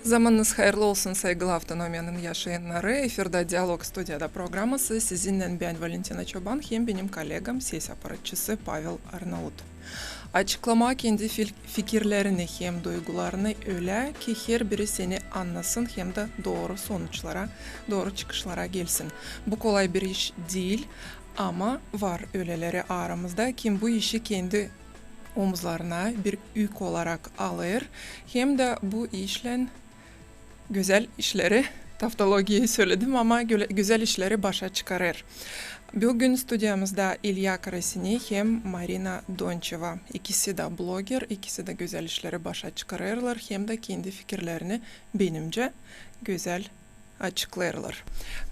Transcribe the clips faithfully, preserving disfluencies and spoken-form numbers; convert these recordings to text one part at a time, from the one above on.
Zamanınız hayırlı olsun, saygılı Avtonomiyanın yaşayannarı. Efirdä Dialog, studiyada programası. Sizinnän bän, Valentina Çoban, hem benim kollegam, ses aparatçısı Pavel Arnaut. Açıklamaa kendi fil-, fikirlerini hem duygularını ölä, ki herbiri seni annasın hem dä dooru sonuçlara, dooru çıkışlara gelsin. Bu kolay bir iş diil, ama var öleleri aramızda, kim bu işi kendi omuzlarına bir yük olarak alêr, hem dä bu işlän gözäl işleri, tavtologiyayı söledim, ama göle-, gözäl işleri başa çıkarêr. Büün studiyamızda İlya Krasini hem Marina Donçeva. İkisi dä bloger, ikisi dä gözäl işleri başa çıkarêrlar, hem dä kendi fikirlerini, benimcä, gözäl açıklêêrlar.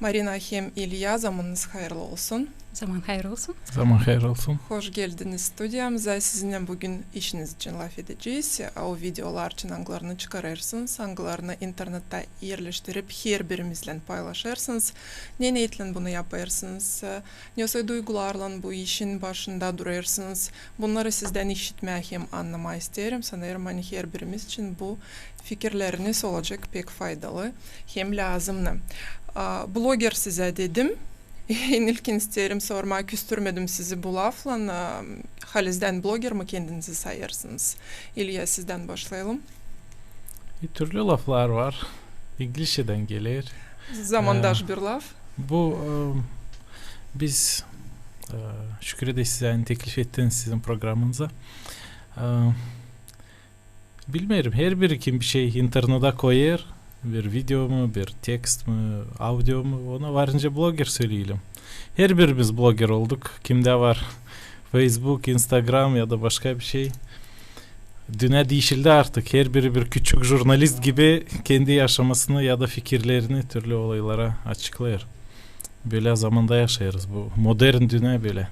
Marina hem İlya, zamanınız hayırlı olsun. Zaman hayır olsun. Zaman hayır olsun. Hoş geldiniz studiyamıza. Sizinnän büün işiniz için lafedecez. O videolar için, angılarını çıkarêrsınız, angılarını internettä erleştirip, herbirimiznän paylaşêrsınız. Ne neetlän bunu yapêrsınız? Nesoy duygularlan bu işin başında durêrsınız? Bunnarı sizdän işitmää hem annamaa isteerim. Sanêrım, ani herbirimiz için bu fikirleriniz olacek pek faydalı hem lääzımnı. A, bloger sizä dedim. En ilkin isteerim sormaa, küstürmedim sizi bu laflan. A, halizdän bloger mi kendinizi sayêrsınız? İlya, sizdän başlayalım. E, türlü laflar var. İnglişçedän geler. Zamandaş bir laf. Bu, e, biz, e, şükür ederiz sizä, ani teklif ettiniz sizin programanıza. E, bilmeerim, herbiri kim bir şey internedä koyêr, bir video mu, bir tekst mi, audio mu, ona varınca bloger söleyelim. Herbirimiz bloger olduk. Kimdä var Facebook, Instagram ya da başka bir şey. Dünnä diişildi artık. Herbiri bir küçük jurnalist gibi kendi yaşamasını ya da fikirlerini türlü olaylara açıklêêr. Bölä zamanda yaşêêrız. Bu modern dünnä bölä.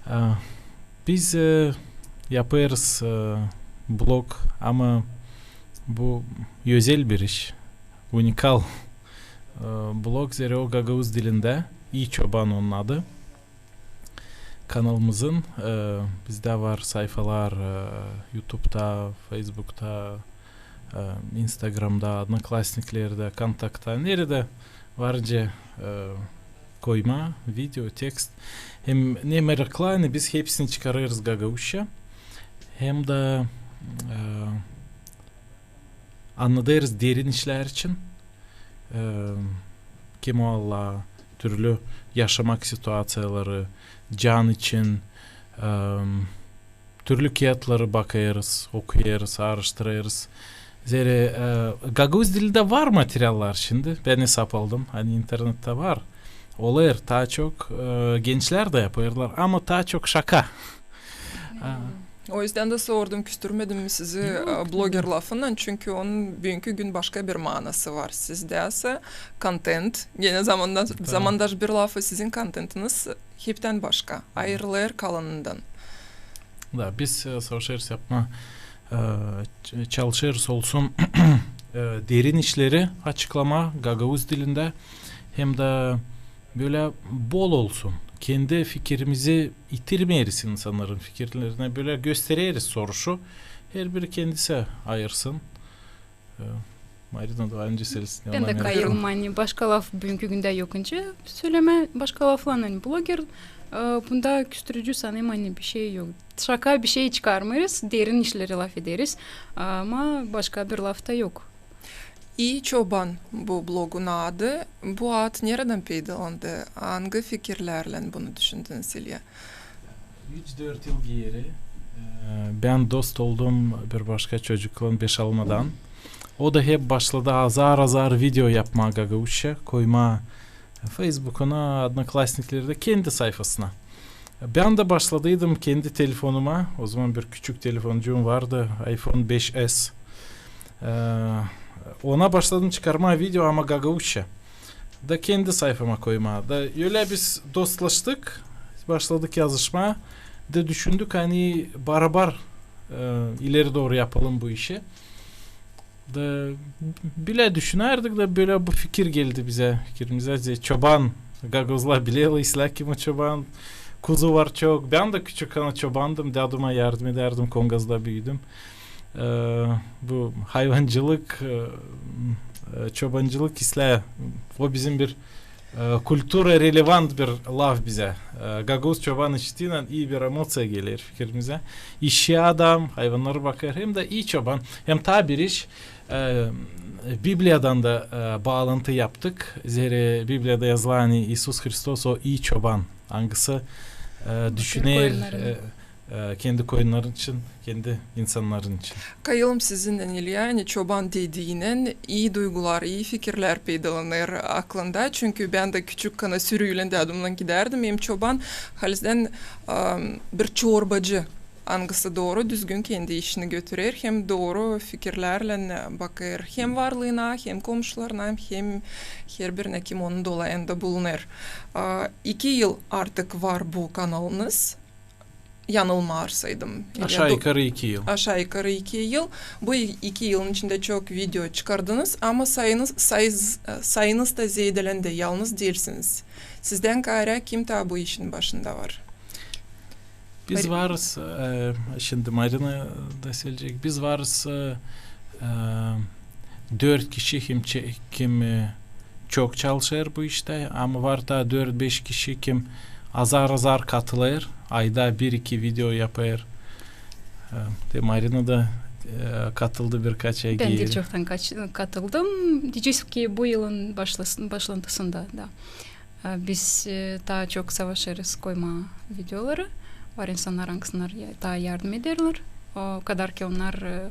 A, biz, e, yapêrız, e, blog, ama bu özel bir iş. Unikal, e, blog, zerä o gagauz dilindä. İi Çoban onun adı. Kanalımızın, e, bizdä var sayfalar, e, YouTube'da, Facebook'ta, e, Instagram'da, Odnoklassniklerdä, Kontaktta, neredä varınca, e, koymaa video, tekst. Hem ne meraklı, ani biz hepsini çıkarêrız gagauzça. Hem dä, e, annadêrız derin işlär için. E, kim o Allah, türlü yaşamak situaţiyaları, can için, e, türlü kiyatları bakêrız, okuyêrız, aaraştırêrız. Zerä, e, gagauz dilindä var materiallar şindi. Bän esap aldım, ani internettä var. Olêr, taa çok, e, gençlär dä yapêrlar, ama taa çok şaka. E, O üzdän dä sordum, küstürmedim mi sizi, e, bloger lafınnan, çünkü onun büünkü gün başka bir maanası var. Sizdäsä kontent, genä zamandaş bir lafı, sizin kontentiniz heptän başka, ayırılêr kalanından. Da, biz, e, savaşêrız yapmaa, e, ç-, çalışêrız olsun, e, derin işleri açıklamaa gagauz dilindä, hem dä bölä bol olsun. Kendi fikirimizi itirmeeriz insannarın fikirlerinä, bölä göstereriz soruşu. Herbiri kendisi ayırsın. E, Marina da var nicä selisin. Bän dä kayılım, ani başka laf büünkü gündä yok nicä sölemää başka laflan, ani bloger, e, bunda küstürücü sanêrım, ani bişey yok. Şaka bişey çıkarmêêrız, derin işleri lafederiz, ama başka bir laf ta yok. İi Çoban bu blogun adı. Bu ad neredän peydalandı? Angı fikirlärlän bunu düşündünüz, İlya? Üç-dört yıl geeri, e, bän dost oldum bir başka çocuklan Beşalmadan. O da hep başladı azar-azar video yapmaa gagauzça, koymaa Facebookuna, Odnoklassniklerdä, kendi sayfasına. Bän dä başladıydım kendi telefonuma. O zaman bir küçük telefoncuum vardı, iPhone beş S. E, ona başladım çıkarmaa video, ama gagauzça. Da kendi sayfama koymaa. Da ölä biz dostlaştık, başladık yazışmaa. Da düşündük, ani barabar, e, ileri dooru yapalım bu işi. Da bölä düşünärdik da bölä bu fikir geldi bizä, fikirimizä, de çoban, gagauzlar bilerlär islää kim o çoban, kuzu var çok. Bän dä küçük ana çobandım, däduma yardım edärdim, Kongazda büüdüm. E, bu hayvancılık, e, e, çobancılık islää, o bizim bir e, kultura relevant bir laf bizä. E, gagauz çoban işitiynän ii bir emoţiya geler fikirimizä. İşi adam, hayvannarı bakêr, hem dä ii çoban. Hem taa bir iş, e, Bibliyadan da, e, baalantı yaptık. Zerä Bibliyada yazılı, ani İisus Hristos o ii çoban, angısı, e, düşüner, e, e, kendi koyunnarın için, kendi insannarın için. Kayılım sizinnän, İlya, ani çoban dediynän ii duygular, ii fikirlär peydalanêr aklında. Çünkü bän dä küçük ana sürüylän dädumnan gidärdim. Hem çoban halizdän, am, bir çorbacı, angısı dooru, düzgün kendi işini götürer, hem dooru fikirlärlän bakêr hem varlıına, hem komşularına, hem herbirinä, kim onun dolayında bulunêr. A, iki yıl artık var bu kanalınız. Yanılmarsaydım. Aşaa-yukarı iki yıl. Aşaa-yukarı iki yıl. Bu i-, iki yılın içindä çok video çıkardınız, ama sayınız, sayız-, sayınız da zeedelendi, yalnız diilsiniz. Sizdän kaarä kim taa bu işin başında var? Biz varız, e, şindi Marina da söleyecek. Biz varız, e, e, dört kişi, kim çe-, kim, e, çok çalışêr bu iştä, ama var taa dört-beş kişi, kim azar-azar katılêr, ayda bir-iki video yapêr. E, te Marina da, e, katıldı birkaç ay geeri. Bän dä çoktan kaç-, katıldım. Deyecez ki, bu yılın başlas-, başlantısında da. E, biz, e, taa çok savaşêrız koymaa videoları. Var insannar, angısınnar ya-, taa yardım ederlär. O kadar ki onnar, e,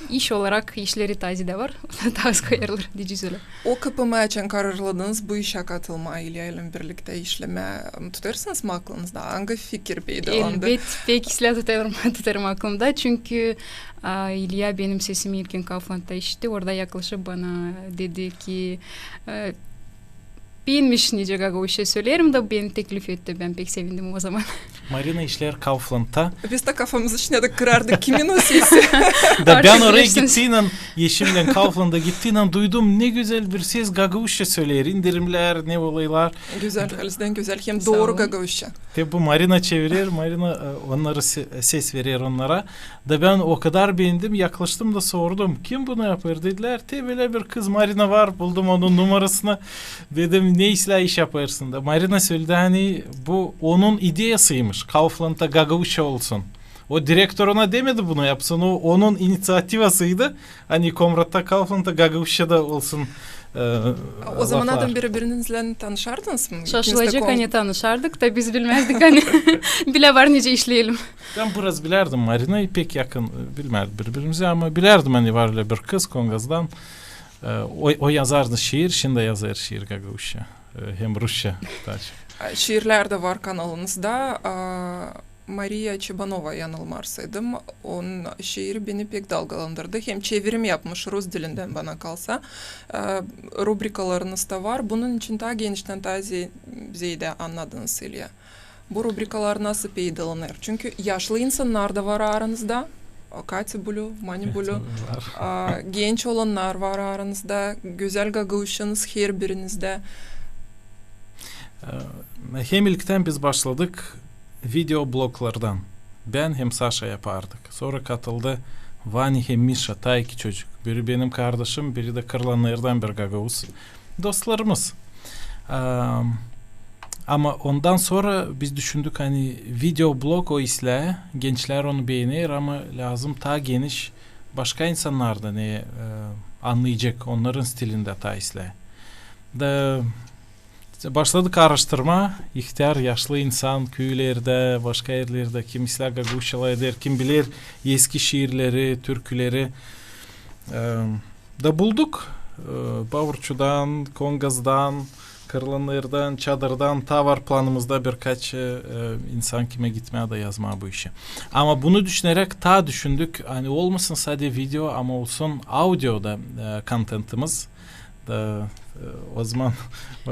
iş olarak işleri taa zerä var. Taa az koyêrlar, deyecez ölä. O kapımı açan kararladınız bu işä katılmaa, İlya ilän birliktä işlemää, tutêrsınız mı aklınızda? Angı fikir peydalandı? Elbet, pek islää tutêrım, tutêrım aklımda. Çünkü, a, İlya benim sesimi ilkin Kauflandta işitti. Orada yaklaşıp bana dedi ki, e, beenmiş, nicä gagauzça söleerim, da beni teklif etti. Bän pek sevindim o zaman. Marina işleer Kauflandta. Biz dä kafamızı şindi kırardık, kimin o sesi. Da bän oraya gittiynän, eşimnän Kauflanda gittiynän duydum, ne gözäl bir ses, gagauzça söleer, indirimlär, ne olaylar. Gözäl, halizdän gözäl, hem dooru gagauzça. Te bu Marina çevirer, Marina, e, onnarı se-, ses verer onnara. Da bän o kadar beendim, yaklaştım da sordum, kim bunu yapêr? Dedilär, te bölä bir kız Marina var, buldum onun numarasını. Dedim, ne islää iş yapêrsın? Da Marina söledi, ani bu onun ideyasıymış, Kauflandta gagauzça olsun. O direktor ona demedi bunu yapsın, o onun iniţiativasıydı. Ani Komratta, Kauflandta gagauzça da olsun, e, laflar. O zaman adam biri-birinizlän tanışardınız mı? Şaşılacek, ani tanışardık da biz bilmäzdik, ani bilä var nicä işleyelim. Bän biraz bilärdim Marinayı, pek yakın, e, bilmärdik biri-birimizä, ama bilärdim, ani var ölä bir kız Kongazdan. E, o, o yazardı şiir, şindi yazêr şiir gagauzça, e, hem rusça taa çok. A, şiirlär dä var kanalınızda. A, Mariya Çebanova, yanılmarsaydım, onun şiiri beni pek dalgalandırdı. Hem çevirim yapmış rus dilindän, bana kalsa. E, rubrikalarınız da var. Bunun için taa geniştän, taa ze-, zeedä annadınız, İlya. Bu rubrikalar nasıl peydalanêr? Çünkü yaşlı insannar da var aranızda. A, Katya Bulü, Mani Bulü. A, genç olannar var aranızda. Gözäl gagauzçanız herbirinizdä. E, hem ilktän biz başladık video bloglardan. Bän hem Saşa yapardık. Sora katıldı Vani hem Mişa, taa iki çocuk. Biri benim kardaşım, biri dä Kırlanlardan bir gagauz. Dostlarımız. Am, ama ondan sora biz düşündük, ani video blog o islää, gençlär onu beener, ama lääzım taa geniş başka insannar da ne, e, annayacek, onnarın stilindä taa islää. Da başladık aaraştırmaa, ihtär, yaşlı insan, küülerdä, başka erlerdä, kim islää gagauzça lafeder, kim biler eski şiirleri, türküleri. E, da bulduk, e, Bavurçudan, Kongazdan, Kırlanlardan, Çadırdan, taa var planımızda birkaç, e, insan, kimä gitmää da yazmaa bu işi. Ama bunu düşüneräk taa düşündük, ani olmasın sade video, ama olsun audio da, e, kontentimiz. Da, e, ozaman, e,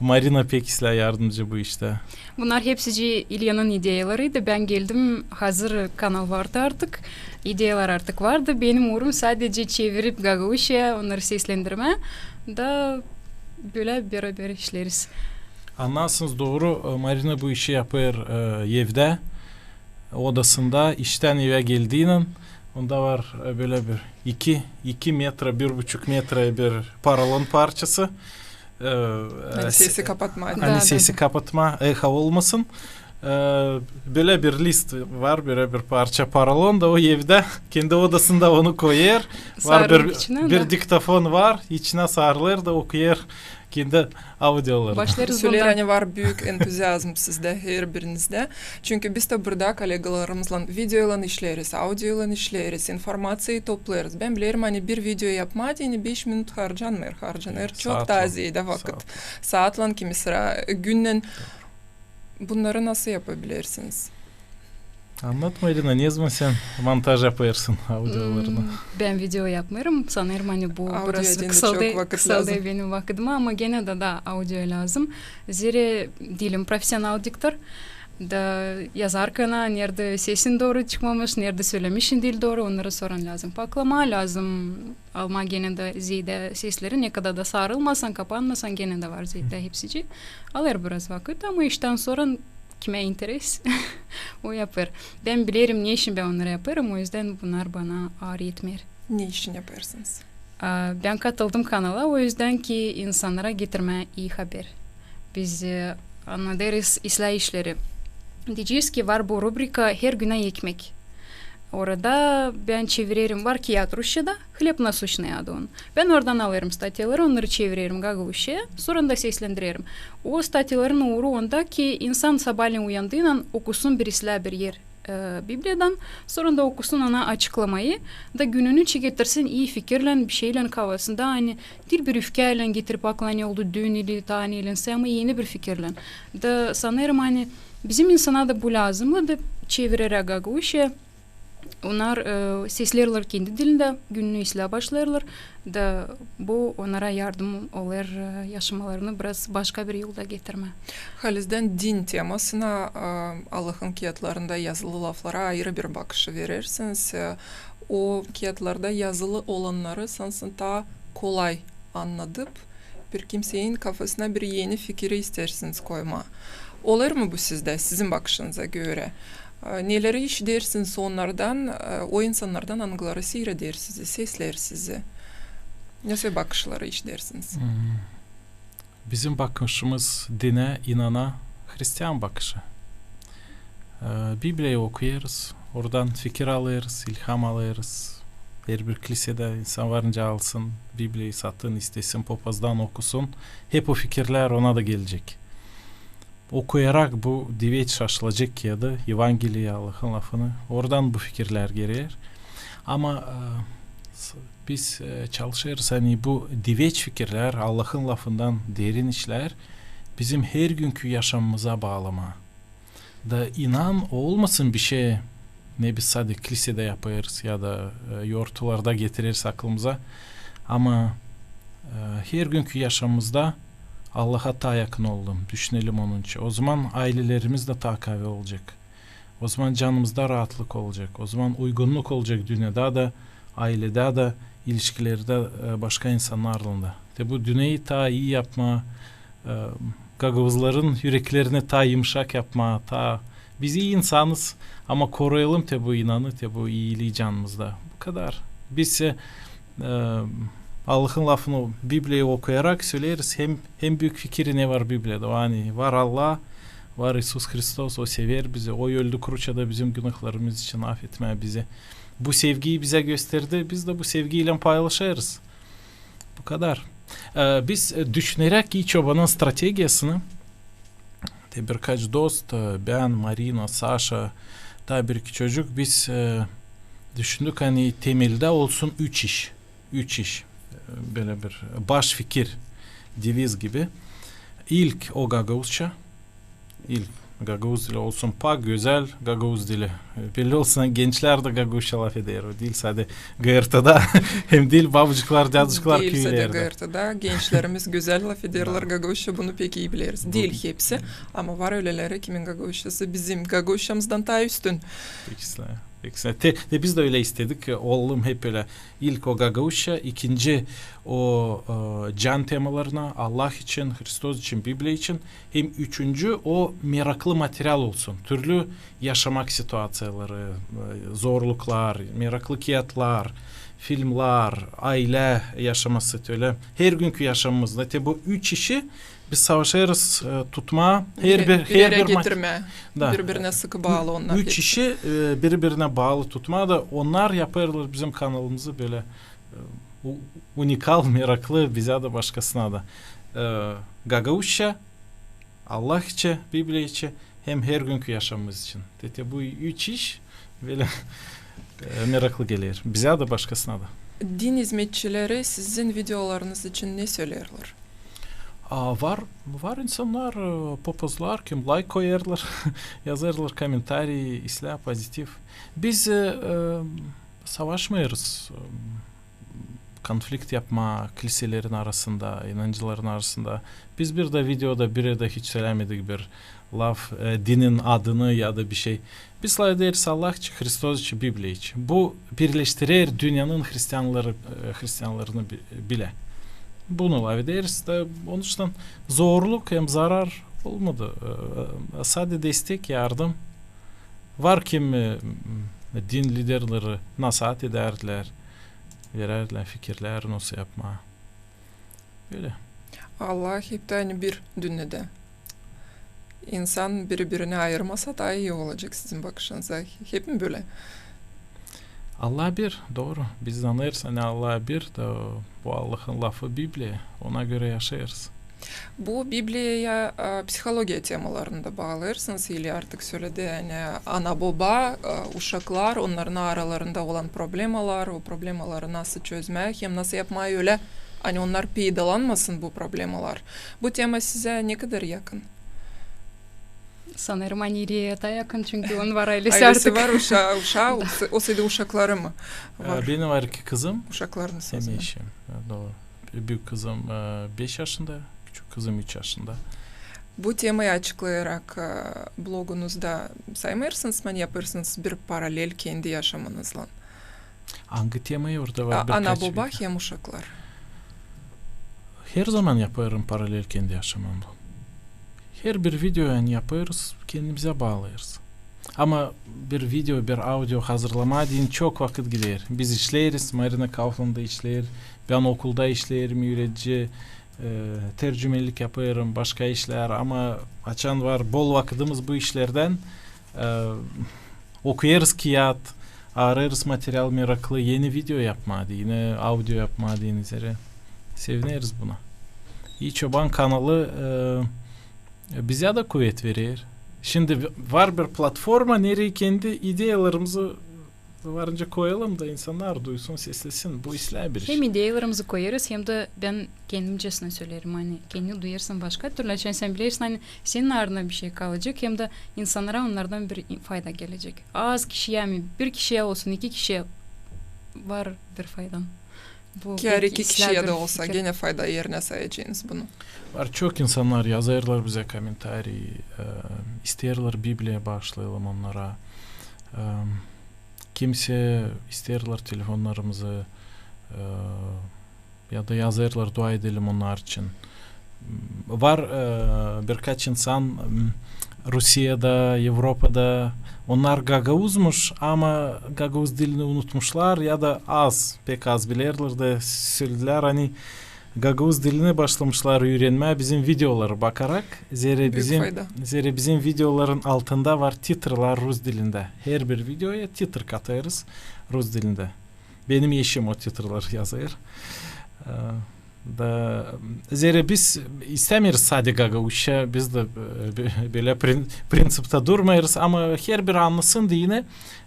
Marina pek islää yardımcı bu iştä. Bunnar hepsicii İlyanın ideyalarıydı. Bän geldim, hazır kanal vardı artık. İdeyalar artık vardı. Benim uurum sadece çevirip gagauzçaya, onnarı seslendirmää. Da bölä beraber işleriz. Annêêrsınız, dooru, e, Marina bu işi yapêr, e, evdä, odasında, iştän evä geldiynän. Onda var, e, bölä bir iki, iki metra, bir buçuk metra bir porolon parçası. E, e, ani sesi kapatmaa. Ani sesi kapatmaa, eho olmasın. E, bölä bir list var, bölä bir parça porolon da o evdä, kendi odasında onu koyêr. Var bir, bir diktofon var, içinä sarılêr da okuyêr kendi audiolarını. Başlêêrız bundan. Söleer, ani var büük entuziazm sizdä, herbirinizdä. Çünkü biz dä burada kollegalarımızlan videoylan işleeriz, audioylan işleeriz, informaţiyayı toplêêrız. Bän bilerim, ani bir video yapmaa deyni beş minut harcanêr, harcanêr çok taa zeedä vakıt. Saatlan, kimi sıra günnän. Bunnarı nasıl yapabilersiniz? Annat, Marina, nezaman sän montaj yapêrsın audiolarını? Hmm, bän video yapmêêrım. Sanêrım, ani bu biraz kısaldı, kısaldı benim vakıdıma, ama genä dä, da, audio lääzım. Zerä diilim profesional diktor. Da yazarkana, neredä sesin dooru çıkmamış, neredä sölemişin diil dooru, onnarı soran lääzım paklamaa, lääzım almaa genä dä zeedä sesleri, ne kadar da sarılmasan, kapanmasan, genä dä var zeedä hepsicii. Alêr biraz vakıt, ama iştän sora kimä interes, o yapêr. Bän bilerim, ne için bän onnarı yapêrım, o üzdän bunnar bana aar etmeer. Ne için yapêrsınız? A, bän katıldım kanala o üzdän, ki insannara getirmää ii haber. Biz, e, annadêrız islää işleri. Deyecez, ki var bu rubrika "Her günä ekmek". Orada bän çevirerim, var kiyat rusçada, "Хлеб насущный" adı onun. Bän oradan alêrım statyaları, onnarı çevirerim gagauzçaya, sora da seslendirerim. O statyaların uuru onda, ki insan sabaalän uyandıynan okusun bir islää bir er, e, Bibliyadan, sora da okusun ona açıklamayı, da gününü çeketirsin ii fikirlän, bir şeylän kafasında, ani diil bir üfkäylän getirip aklına, ne oldu düün ili taa neylän, ama eni bir fikirlän. Da sanêrım, ani bizim insana da bu lääzımnı da çevirerä gagauzçaya. Onnar, e, sesleerlär kendi dilindä, gününü islää başlêêrlar, da bu onnara yardım olêr, e, yaşamalarını biraz başka bir yolda getirmää. Halizdän din temasına, e, Allahın kiyatlarında yazılı laflara ayırı bir bakışı verersiniz. E, o kiyatlarda yazılı olannarı sansın taa kolay annadıp, bir kimseyin kafasına bir eni fikiri isteersiniz koymaa. Olêr mı bu sizdä, sizin bakışınıza görä? E, neleri işidersiniz onnardan, e, o insannardan, angıları siireder sizi, sesleer sizi? Nasıl bakışları işidersiniz? Hmm. Bizim bakışımız dinä, inana, hristian bakışı. E, Bibliyayı okuyêrız, oradan fikir alêrız, ilham alêrız. Herbir klisedä insan varınca alsın Bibliyayı, satın, istesin, popazdan okusun. Hep o fikirlär ona da gelecek. Okuyarak bu diveç aşılacek kiyadı, Evangeliyi, Allahın lafını, oradan bu fikirlär geler. Ama, e, s-, biz, e, çalışêrız, ani bu diveç fikirlär, Allahın lafından derin işlär bizim hergünkü yaşamamıza baalamaa. Da inan olmasın bir şey, ne biz sade klisedä yapêrız ya da, e, yortularda getireriz aklımıza. Ama, e, hergünkü yaşamamızda Allaha taa yakın olalım, düşünelim onun için. O zaman aylelerimiz dä taa kaavi olacek. O zaman canımızda raatlık olacek. O zaman uygunnuk olacek dünnedä dä, ayledä dä, ilişkilerdä, e, başka insannarlan da. Te bu dünneyi taa ii yapmaa, e, gagauzların üreklerini taa yımşak yapmaa, taa biz ii insanız, ama koruyalım te bu inanı, te bu iilii canımızda. Bu kadar. Biz, e, e, Allahın lafını, Bibliyayı okuyarak söleeriz, hem, hem büük fikiri ne var Bibliyada. O, ani var Allah, var İisus Hristos, o sever bizi, o öldü kruçada bizim günahlarımız için, afetmää bizi. Bu sevgiyi bizä gösterdi, biz dä bu sevgiylän paylaşêrız. Bu kadar. E, biz, e, düşüneräk ki çobanın strategiyasını, te birkaç dost, e, bän, Marina, Saşa, taa bir-iki çocuk, biz, e, düşündük, ani temeldä olsun üç iş. Üç iş. E, bölä bir baş fikir, deviz gibi. İlk o gagauzça, İlk, Gagauz dili olsun pak gözäl gagauz dili. E, belli olsun, gençlär dä gagauzça lafeder. O diil sade GRT-da, hem diil babucuklar, däducuklar küülerdä. Diil sade GRT-da, gençlerimiz gözäl lafederlär gagauzça, bunu pek ii bileriz. Diil hepsi, ama var öleleri, kimin gagauzçası bizim gagauzçamızdan taa üstün. Pek islää. Pek islää. Te, te biz dä ölä istedik, e, olalım hep ölä. İlk o gagauzça, ikinci o, e, can temalarına, Allah için, Hristos için, Bibliya için. Hem üçüncü o meraklı material olsun. Türlü yaşamak situaţiyaları, e, zorluklar, meraklı kiyatlar, filmlar, aylä yaşaması, ölä hergünkü yaşamamızda. Te bu üç işi biz savaşêrız, e, tutmaa. Her bir, bir, bir erä getirmää. Da. Biri-birinä sıkı baalı onnar. Üç işi, e, biri-birinä baalı tutmaa da onnar yapêrlar bizim kanalımızı bölä, e, u-, unikal, meraklı bizä dä, başkasına da. E, gagauzça, Allah için, Bibliya için, hem hergünkü yaşamamız için. Te, te bu üç iş bölä, e, meraklı geler bizä dä, başkasına da. Din izmetçileri sizin videolarınız için ne söleerlär? A, var, var insannar, e, papazlar, kim layk koyêrlar, yazêrlar komentariy, islää pozitiv. Biz, e, e, savaşmêêrız, e, konflikt yapmaa kiliselerin arasında, inancıların arasında. Biz bir dä videoda, bir dä hiç sölämedik bir laf, e, dinin adını ya da bişey. Biz lafederiz Allah için, Hristos için, Bibliya için. Bu birleştirer dünnenin hristianları, e, hristianlarını bi-, bilä. Bunu lafederiz da, onuştan zorluk hem zarar olmadı. E, e, sade destek, yardım. Var kimi, m, din liderleri nasaat edärdilär, verärdilär fikirlär, nasıl yapmaa. Bölä. Allah hep dä ani bir dünnedä. İnsan biri-birini ayırmasa, taa ii olacek sizin bakışınıza. Hep mi bölä? Allah bir, dooru. Biz anêêrız, ani Allah bir, da bu Allahın lafı Bibliya, ona görä yaşêêrız. Bu Bibliyaya, e, psihologiya temalarını da baalêêrsınız, İlya artık söledi, ani ana-boba, e, uşaklar, onnarın aralarında olan problemalar, o problemaları nasıl çözmää hem nasıl yapmaa ölä, ani onnar peydalanmasın bu problemalar. Bu tema sizä ne kadar yakın? Sanêrım, ani İlyaya taa yakın, çünkü onun var aylesi artık. Aylesi var, uşaa, uşaa, o, o sade uşakları mı var? E, benim var iki kızım. Uşaklarınız var. Hem eşim, e, dooru. Büük kızım, e, beş yaşında, küçük kızım üç yaşında. Bu temayı açıklayarak, e, blogunuzda saymêêrsınız mı, ani yapêrsınız bir paralel kendi yaşamanızlan? Angı temayı? Orada var birkaç video. Ana-boba hem uşaklar. Her zaman yapêrım paralel kendi yaşamamdan. Her bir video, ani yapêrız, kendimizä baalêêrız. Ama bir video, bir audio hazırlamaa deyni çok vakıt gider. Biz işleeriz, Marina Kaufman da işleer, bän okulda işleerim, üüredici, e, tercümelik yapêrım, başka işlär. Ama açan var bol vakıdımız bu işlerdän, e, okuyêrız kiyat, arêêrız material meraklı, eni video yapmaa deyni, audio yapmaa deyni üzerä. Sevineriz buna. İi Çoban kanalı, e, bizä dä kuvet verer. Şindi v-, var bir platforma, nereyi kendi ideyalarımızı varınca koyalım da insannar duysun, seslesin. Bu islää bir iş. Hem ideyalarımızı koyêrız, hem dä bän kendimcesinä söleerim, ani kendini duyêrsın başka türlü, açan sän bilersin, ani senin aarına bişey kalacek, hem dä insannara onnardan bir fayda gelecek. Az kişiyä mi, bir kişiyä olsun, iki kişiyä, var bir faydan. Bu ki iki kişiyä dä olsa, genä fayda erinä sayacenız bunu. Var çok insannar yazêrlar bizä komentariy, e, isteerlär Bibliya baaşlayalım onnara. E, kimisi isteerlär telefonnarımızı, e, ya da yazêrlar, dua edelim onnar için. Var, e, birkaç insan, m, Rusiyada, Evropada, onnar gagauzmuş, ama gagauz dilini unutmuşlar ya da az, pek az bilerlär da söledilär, ani gagauz dilini başlamışlar üürenmää bizim videoları bakarak. Büük fayda. Zerä bizim videoların altında var titrlar rus dilindä. Herbir videoya titr katêrız rus dilindä. Benim eşim o titrları yazêr. E, da, zerä biz istämeeriz sade gagauzça, biz dä, e, bö-, bölä prin-, prinţiptä durmêêrız, ama herbir annasın deyni,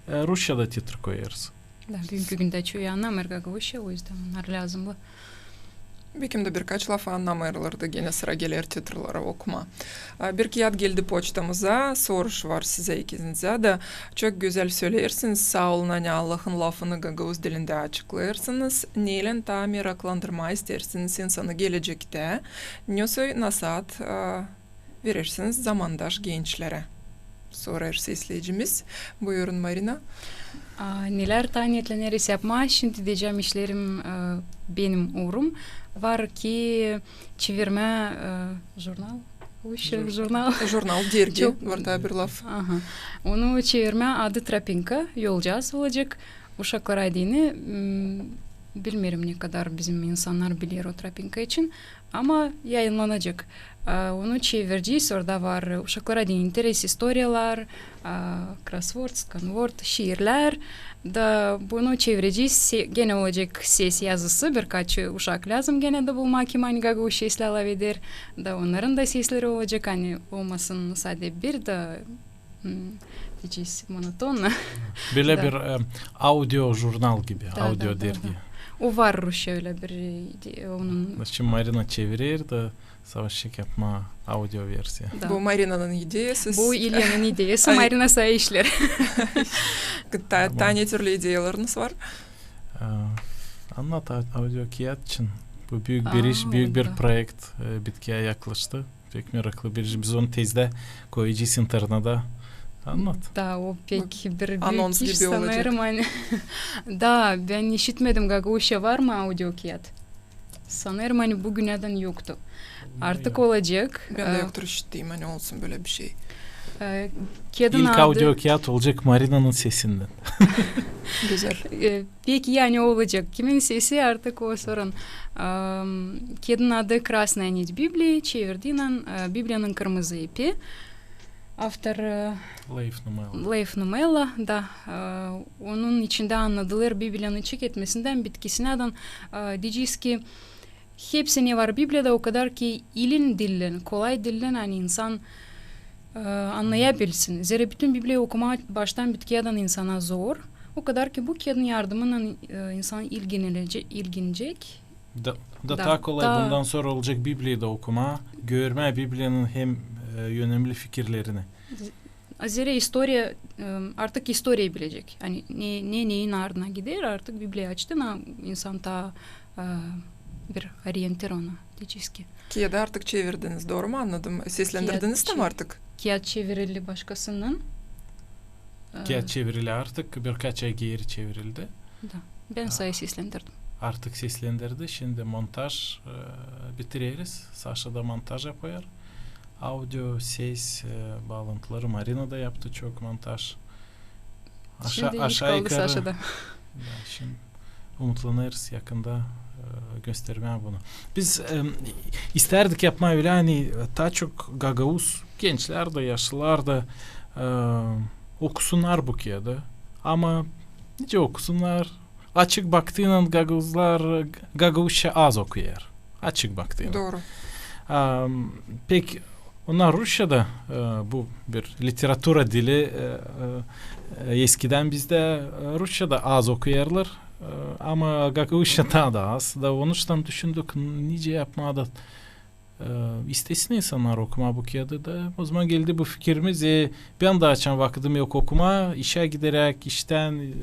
e, rusçada titr koyêrız. Da, büünkü gündä çoyu annamêêr gagauzça, o üzdän onnar lääzımlı. Bekim dä birkaç lafı annamêêrlar da genä sıra geler titrleri okumaa. A, bir kiyat geldi poçtamıza, soruş var sizä ikinizä dä. Çok gözäl söleersiniz, saa olun, ani Allahın lafını gagauz dilindä açıklêêrsınız. Neylän taa meraklandırmaa isteersiniz insanı gelecektä? Ne soy nasaat, a, verersiniz zamandaş gençlerä? Sorêr isleyicimiz. Buyurun, Marina. A, nelär taa neetleneris yapmaa, şindi deyecäm işlerim, e, benim uurum var ki çevirmää, e, jurnal. Uş, jurnal. Jurnal, dergi, var taa bir laf. Aha. Onu çevirmää, adı Tropinka, yolcaaz olacek. Uşaklara deyni, m, bilmeerim, ne kadar bizim insannar biler o Tropinka için, ama yayınlanacek. A, onu çevirecez, orada var uşaklara deyni interes istoriyalar, a, krosvord, skanvord, şiirlär. Da bunu çevirecez, se-, genä olacek ses yazısı, birkaç uşak lääzım genä dä bulmaa, kim ani gagauz seslä lafeder. Da onnarın da sesleri olacek, ani olmasın sade bir da, m, deyecez, monotonno. Bölä bir, e, audio jurnal gibi, audio dergi. O var rusça ölä bir, e, de-, onun. Şindi Marina çevirer da savaşacek yapmaa audio versiya. Da. Bu Marinanın ideyası. Bu İlyanın ideyası, Marina saa işleer. Taa, taa ne türlü ideyalarınız var? E, annat a-, audio kiyat için. Bu büük bir iş, büük bir proekt, e, bitkiyä yaklaştı. Pek meraklı bir iş. Biz onu tezdä koyacez internetä. Annat. Da, o pek bir büük iş sanêrım, ani. Da, bän işitmedim, gagauzça var mı audio kiyat? Sanêrım, ani bu günädän yoktu. Artık olacek. Bän dä yoktur işittiim, ani olsun bölä bir şey. E, kiyadın adı... İlk audio kiyat olacek Marinanın sesindän. Gözäl. E, peki, ani olacek. Kimin sesi, artık o sorun. Am, kiyadın adı Krasnaya nit Biblii, çevirdiynän, e, Bibliyanın kırmızı ipi. Avtor, e, Leif Numella. Leif Numella, da. E, onun içindä annadılêr Bibliyanın çeketmesindän, bitkisinädän, e, deyecez ki, hepsi ne var Bibliyada, o kadar ki ilin dillän, kolay dillän, ani insan, e, annayabilsin. Zerä bütün Bibliyayı okumaa baştan bitkiyädän insana zor. O kadar ki bu kiyadın yardımınnan, e, insan ilgilenecek, ilgilenecek. Da, da taa kolay bundan sora olacek Bibliyayı da okumaa, görmää Bibliyanın hem, e, önemli fikirlerini. Zerä istoriya, e, artık istoriyayı bilecek. Ani ne, ne, neyin ardına gider, artık Bibliya açtı, na, insan taa, e, bir orientir ona, deyecez ki. Kiyadı artık çevirdiniz, dooru mu annadım? Seslendirdiniz dä mi artık? Kiyat çevirildi başkasınnan. Kiyat çevirildi artık, birkaç ay geeri çevirildi. Da. Bän saa seslendirdim. Artık seslendirdi. Şindi montaj, e, bitireriz. Saşa da montaj yapêr. Audio, ses, e, baalantıları Marina da yaptı çok montaj. Şindi iş kaldı Saşada. Da, şindi umutlanêrız yakında, e, göstermää bunu. Biz, e, istärdik yapmaa ölä, ani taa çok gagauz gençlär dä, yaşlılar da, e, okusunnar bu kiyadı. Ama nicä okusunnar? Açık baktıynan gagauzlar, gagauzça az okuyêr. Açık baktıynan. Dooru. Am, pek, onnar rusça da, e, bu bir literatura dili, e, e, eskidän bizdä, e, rusça da az okuyêrlar, e, ama gagauzça taa da az. Da onuştan düşündük, nicä yapmaa da, e, istesin insannar okumaa bu kiyadı da. Ozaman geldi bu fikirimiz, e, bän dä açan vakıdım yok okumaa, işä gideräk, iştän,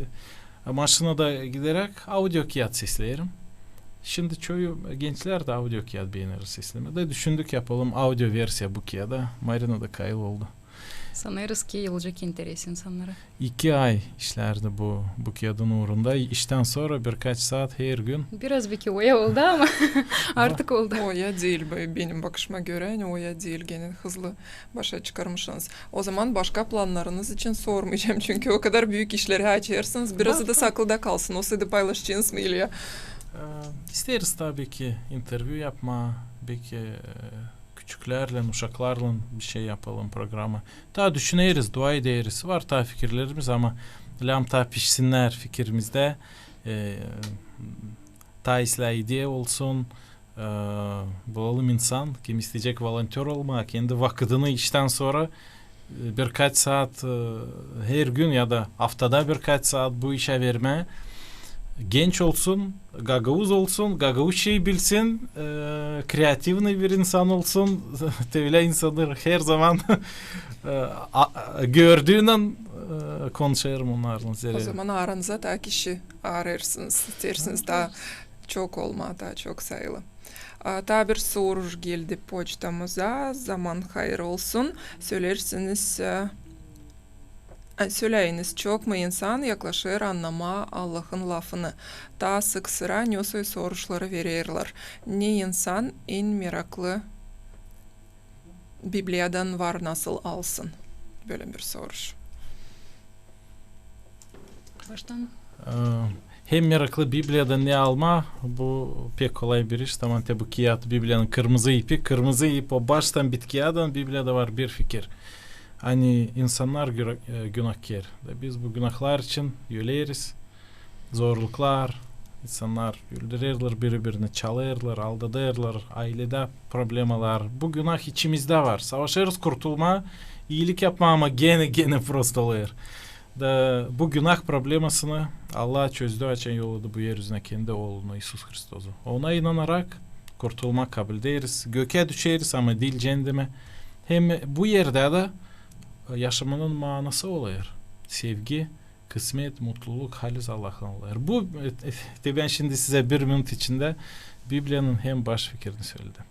e, maşinada gideräk audio kiyat sesleerim. Şindi çoyu gençlär dä audio kiyat beener seslemää. Da düşündük, yapalım audio versiya bu kiyada. Marina da kayıl oldu. Sanêrız ki olacek interes insannara. İki ay işlärdi bu, bu kiyadın uurunda. İştän sora birkaç saat her gün. Biraz beki oya oldu ama artık oldu. Oya diil, be-, benim bakışıma görä, ani oya diil, genä hızlı başa çıkarmışsınız. Ozaman başka plannarınız için sormayacam, çünkü o kadar büük işleri açêrsınız. Birazı da saklıda kalsın, olsaydı paylaşacenız mı, İlya? E, isteeriz tabii ki intervyu yapmaa, beki, e, küçüklärlän, uşaklarlan bir şey yapalım, programı. Taa düşüneriz, dua ederiz. Var taa fikirlerimiz, ama lääzım taa pişsinnär fikirimizdä. E, taa islää ideya olsun, e, bulalım insan, kim isteyecek volontör olmaa, kendi vakıdını iştän sora, e, birkaç saat, e, her gün ya da aftada birkaç saat bu işä vermää. genç olsun, gagauz olsun, gagauzçayı bilsin, e, kreativnıy bir insan olsun. Te ölä insannar herzaman, e, a-, gördüünän, e, konuşêrım onnarlan. Ozaman aranıza taa kişi arêrsınız, isteersiniz taa çok olmaa, taa çok sayılı. A, taa bir soruş geldi poçtamıza. Zaman hayır olsun. Söleersiniz, e, e, söläyiniz, çok mu insan yaklaşêr annamaa Allahın lafını? Taa sık-sıra ne soy soruşları vererlär. Ne insan en meraklı Bibliyadan var nasıl alsın? Bölä bir soruş. Baştan. E, hem meraklı Bibliyadan ne almaa, bu pek kolay bir iş. Taman te bu kiyat, Bibliyanın kırmızı ipi, kırmızı ip, o baştan bitkiyadan Bibliyada var bir fikir. Ani insannar güra-, e, günahkär. Da biz bu günahlar için öleriz. Zorluklar, insannar öldürerlär biri-birini, çalêrlar, aldadêrlar, ayledä problemalar. Bu günah içimizdä var. Savaşêrız kurtulmaa, iilik yapmaa, ama genä, genä prost olêr. Da bu günah problemasını Allah çözdü, açan yolladı bu er üzünä kendi Oolunu, İisus Hristosu. Ona inanarak kurtulmaa kabulderiz. Gökä düşeriz, ama diil cendeme. Hem bu erdä dä, e, yaşamanın maanası olêr. Sevgi, kısmet, mutluluk halis Allahtan olêr. Bu, e, e, te bän şindi sizä bir minut içindä Bibliyanın hem baş fikirini söledim.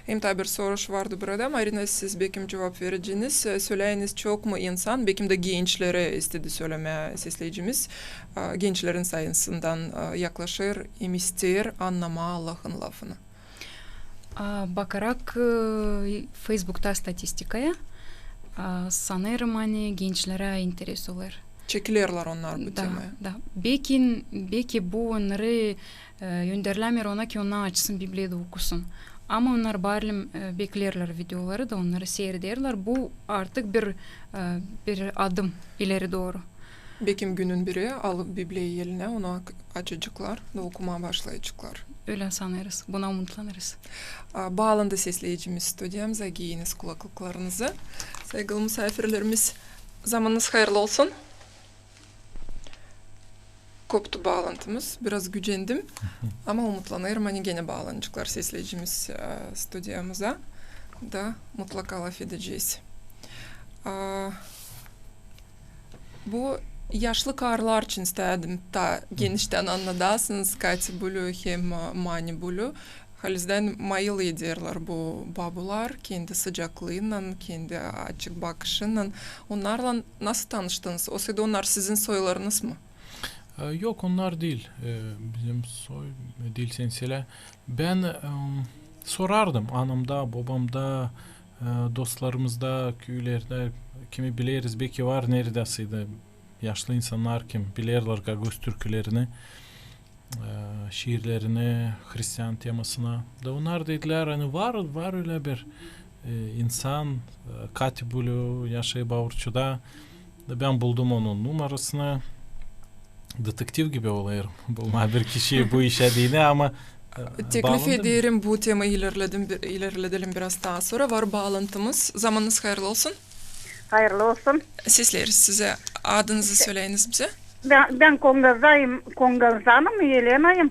Hem taa bir soruş vardı burada. Marina, siz bekim cuvap vereceniz. E, söläyiniz, çok mu insan, bekim dä gençleri istedi sölemää sesleyicimiz, e, gençlerin sayısından, e, yaklaşêr hem isteer annamaa Allahın lafını. A, bakarak, e, Feysbukta statistikaya, a, sanêrım, ani gençlerä interes olêr. Çekilerlär onnar bu temaya. Da, da. Beki, beki bu onnarı, e, önderlämeer ona, ki onnar açsın Bibliyayı da okusun. Ama onnar baarli, e, beklerlär videoları da, onnarı siirderlär. Bu artık bir, e, bir adım ileri dooru. Bekim günün biri alıp Bibliyayı elinä, onu ak-, açaceklar da okumaa başlayaceklar. Ölä sanêrız, buna umutlanêrız. A, baalantı sesleyicimiz studiyamıza, giyiniz kulaklıklarınızı. Saygılı musaafirlerimiz, zamanınız hayırlı olsun. Koptu baalantımız, biraz gücendim. Ama umutlanêrım, ani genä baalanaceklar sesleyicimiz, e, studiyamıza. Da mutlaka lafedecez. A, bu yaşlı karılar için istädim taa geniştän annadasınız, Kati bulü hem, e, Mani bulü. Halizdän mayıl ederlär bu babular, kendi sıcaklıınnan, kendi açık bakışınnan. Onnarlan nasıl tanıştınız? Osaydı onnar sizin soylarınız mı? E, yok, onnar diil. E, bizim soy diil, sän sölä. Bän, em, sorardım anamda, bobamda, e, dostlarımızda, küülerdä, kimi bileriz, beki var neredäsä dä yaşlı insannar, kim bilerlär gagauz türkülerini, e, şiirlerini, hristian temasına. Da onnar dedilär, ani var, var ölä bir, e, insan, e, Kati bulü, yaşêêr Baurçuda. Da bän buldum onun numarasını. Detektiv gibi olêrım bulmaa bir kişiyi bu işä deyni, ama, e, teklif ederim, bu temayı ilerledim bir-, ilerledelim biraz taa sora. Var baalantımız. Zamanınız hayırlı olsun. Hayırlı olsun. Sesleriz sizi. Adınızı söläyiniz bizä. Bän, bän Kongazdayım, Kongazdanım, Elenayım.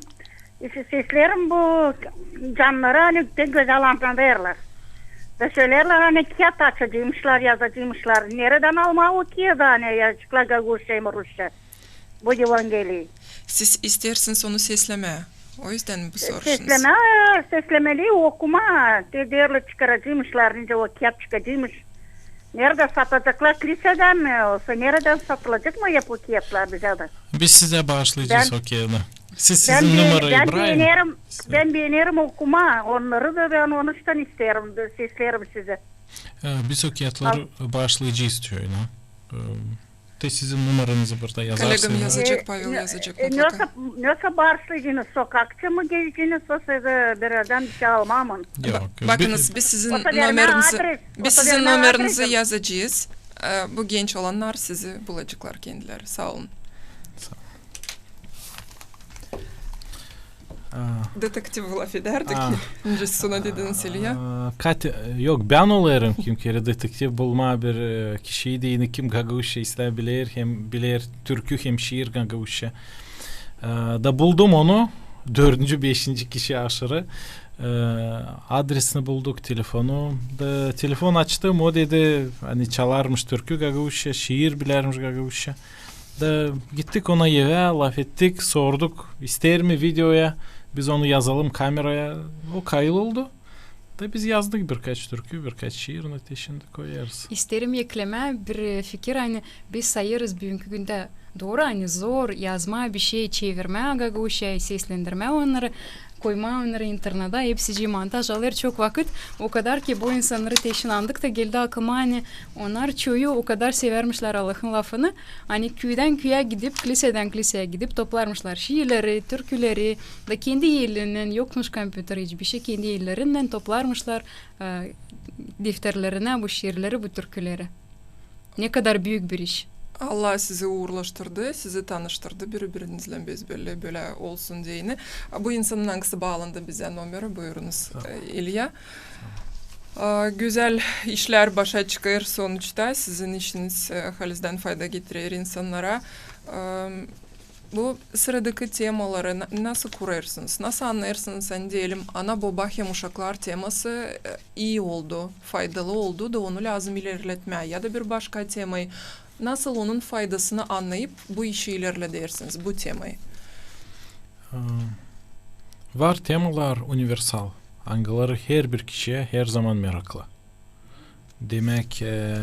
Se-, seslerim bu cannarı, ani pek gözäl annadêrlar. Da söleerlär, ani kiyat açacıymışlar, yazacıymışlar. Neredän almaa o kiyadı, ani yazaceklar gagauzça hem rusça bu Evangeliyi? Siz isteersiniz onu seslemää. O üzdän bu soruşunuz. Seslemää, seslemeli, okumaa. Te deerlär, çıkaracıymışlar, nicä o kiyat çıkacıymış. Neredä sataceklar, klisedä mi, osa neredä satılacek mı hep o kiyatlar bizä dä? Biz sizä baaşlayacez o kiyadı. Siz, sizin numara İbrahim. Bän beenerim, bän beenerim okumaa onnarı da, bän onuştan isteerim, seslerim sizi. E, biz o kiyatları baaşlayacez, diyor, ne? E, te sizin numaranızı burada yazarsınız. Kolegam yazacek, Pavel yazacek mutlaka. Nesoy, nesoy baaşlayacez, sokakta mı gezecez, osa bir erä bir şey almamın. Yok. Bakınız, biz sizin numaranızı, biz sizin numaranızı yazacez. E, bu genç olannar sizi bulaceklar kendileri. Saa olun. Detektiv lafedärdik. Nicä sona dedin, Selya? Kati, yok, bän olêrım kimkerä detektiv bulmaa bir, e, kişiyi deyni, kim gagauzça islää biler, hem biler türkü, hem şiir gagauzça. E, da buldum onu, dördüncü, beşinci kişi aşırı. E, adresini bulduk, telefonu. Da telefon açtım, o dedi, ani çalarmış türkü gagauzça, şiir bilärmiş gagauzça. Da gittik ona evä, lafettik, sorduk, isteer mi videoya, biz onu yazalım kameraya. O kayıl oldu. Da biz yazdık birkaç türkü, birkaç şiir, ne te şindi koyarız. İsteerim eklemää bir, e, fikir, ani biz sayêrız büünkü gündä dooru, ani zor yazmaa bişey, çevirmää gagauzçaya, seslendirmää onnarı, koymaa onnarı internedä, hepsicii montaj alêr çok vakıt. O kadar ki bu onnarı te şindi andık da geldi aklıma, ani onnar çoyu o kadar sevärmişlär Allahın lafını, ani küüdän küüyä gidip, klisedän kliseya gidip toplarmışlar şiirleri, türküleri, da kendi ellerinnän, yokmuş kompüter hiç bişey, kendi ellerinnän toplarmışlar, e, defterlerinä bu şiirleri, bu türküleri. Ne kadar büük bir iş. Allah sizi uurlaştırdı, sizi tanıştırdı biri-biriinizlän, biz bölä, bölä olsun deyni. A, bu insanın angısı baalandı bizä nomeri, buyurunuz, e, İlya. A, gözäl işlär başa çıkêr sonuçta, sizin işiniz, e, halizdän fayda getirer insannara. E, bu sıradakı temaları na-, nasıl kurêrsınız, nasıl annêêrsınız, ani deyelim, ana-boba hem uşaklar teması, e, ii oldu, faydalı oldu da onu lääzım ilerletmää, ya da bir başka temayı, nasıl onun faydasını annayıp bu işi ilerledersiniz, bu temayı? E, var temalar universal, angıları herbir kişiyä herzaman meraklı. Demäk, e,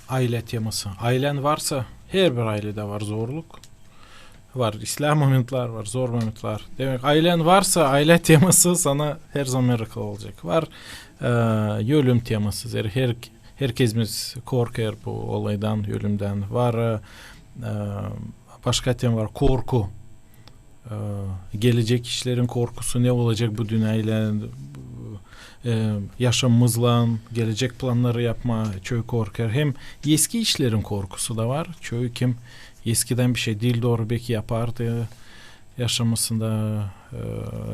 aylä teması. Aylän varsa, herbir ayledä var zorluk. Var islää momentlär, var zor momentlär. Demäk, aylän varsa, aylä teması sana herzaman meraklı olacek. Var, e, ölüm teması. Zerä her, herkezimiz korkêr bu olaydan, ölümdän. Var, e, e, başka tema var, korku. E, gelecek işlerin korkusu, ne olacek bu dünnä ile, e, yaşamımızlan, gelecek plannarı yapmaa çoyu korkêr. Hem eski işlerin korkusu da var. Çoyu kim eskidän bişey diil dooru beki yapardı yaşamasında.